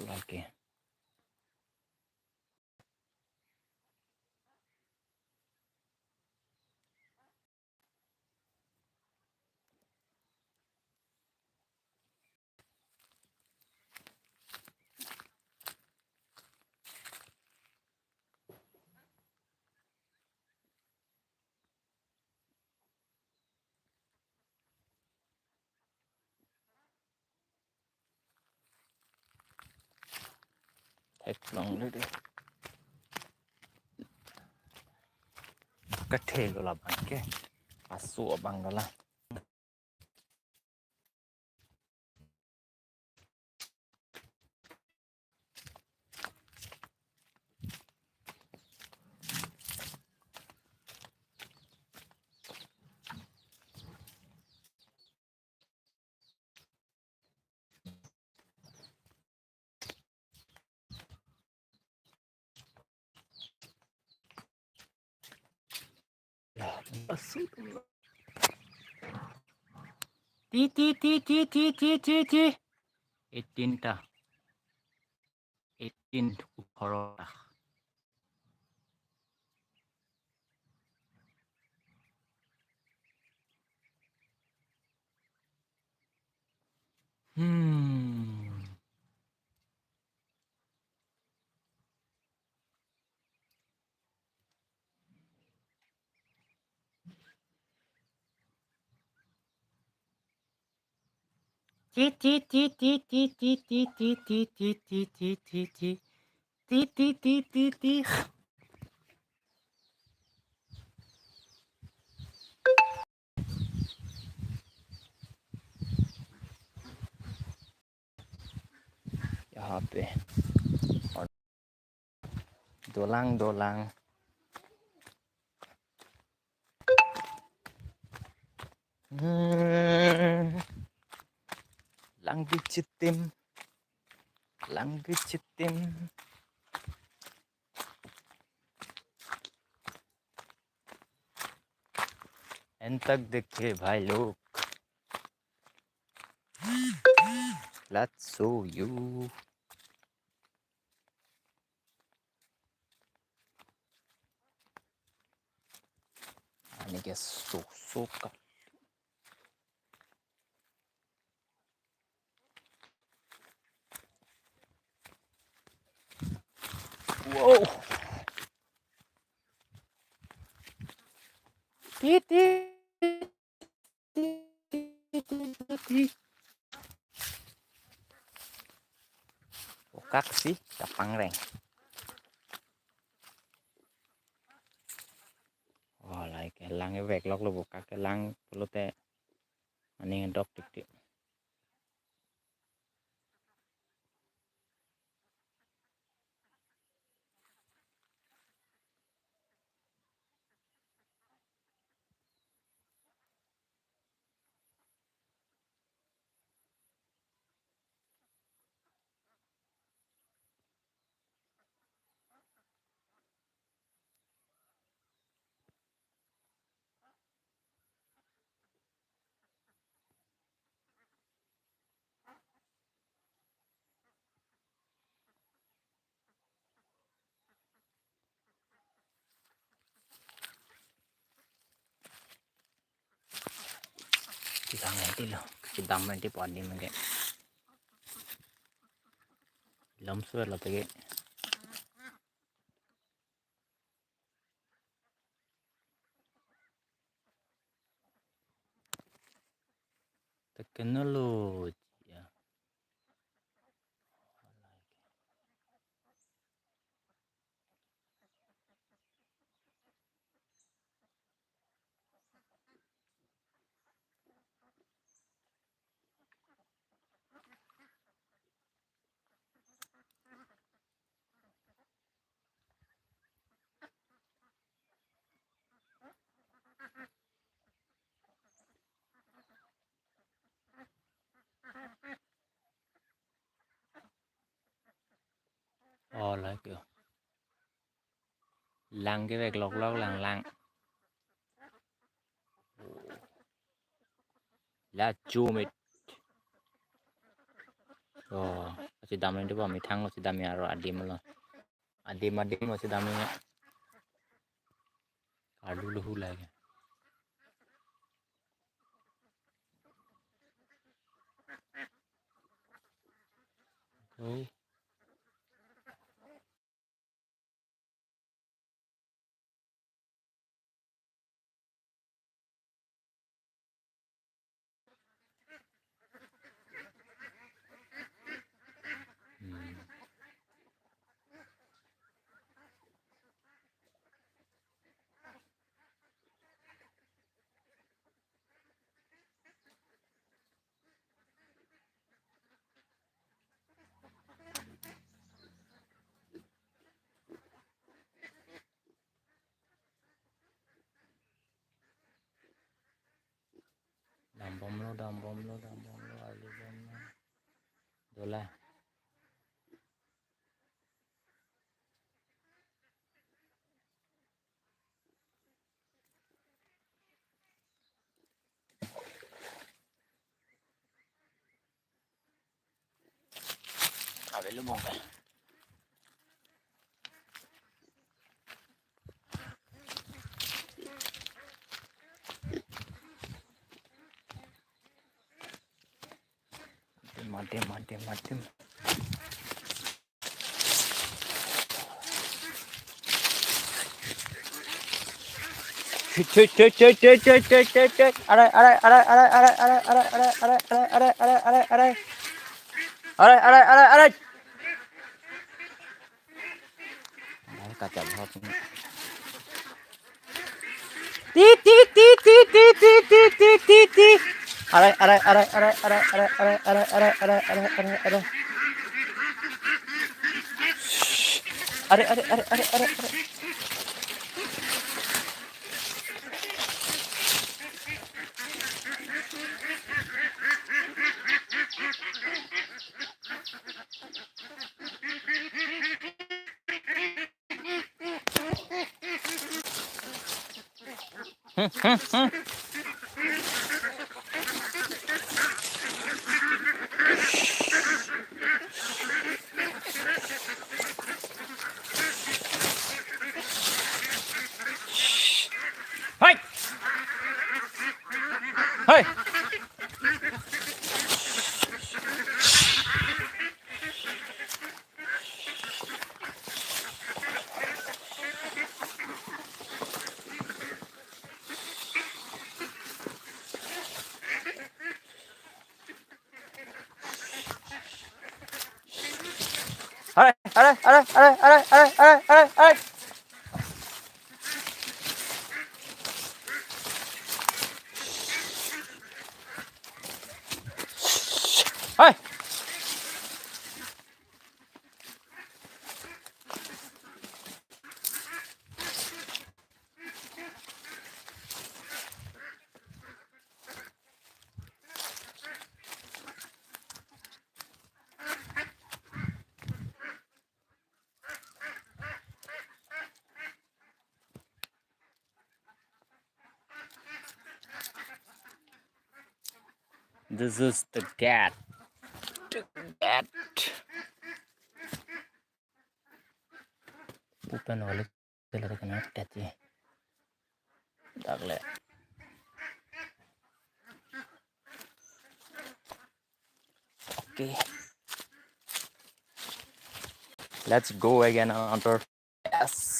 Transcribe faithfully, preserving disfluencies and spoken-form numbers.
Lake. Theklongle dei. Kathelo labang ke. Aso abang dolang. Ti, ti, ti, ti, ti, ti, ti, ti. Eighteen ta. Eighteen othoro ta. Hmm. Ti, ti, ti, ti. Ti, ti, ti, ti, ti. Yaha pe. Dolang, dolang. Hmm. Langdui chitim. Langdui chitim. Entak dekhe bhai lok. Let's show you. Ani ke sok sok ka. Wow. Ti, ti. Bokak si kapangreng. Oh, lahai ke lang ke vek loklo, bokak ke lang pulote aning dok tik tik. Ti lang enti lo, kedam enti po adim ke. Lom suar lo pagi. Teknologi ya. Oh, lahai ke. Lang ke vek lok lok lang lang. La chumit. To, si dam ni do ba methang lo si dam ya ro adim lo. Adim adim lo si dam ni ya. Alu luhu lagi. Oke. Hmm. Dambomlo, dambomlo, dambomlo, arlibomlo. Dola. Avelo bong. Mate, mate, mate. Arai, arai, arai, arai. Arai, arai, arai, arai. Arai, kacang hot ini. Ti, ti, ti. Arai, arai, arai. Shh. Arai, arai, arai. Hai! Hai! Arai, arai, arai. Hai. This is the gate. The gate. Open wale, sila kena tati. Dakle. Okay. Let's go again, another. Yes.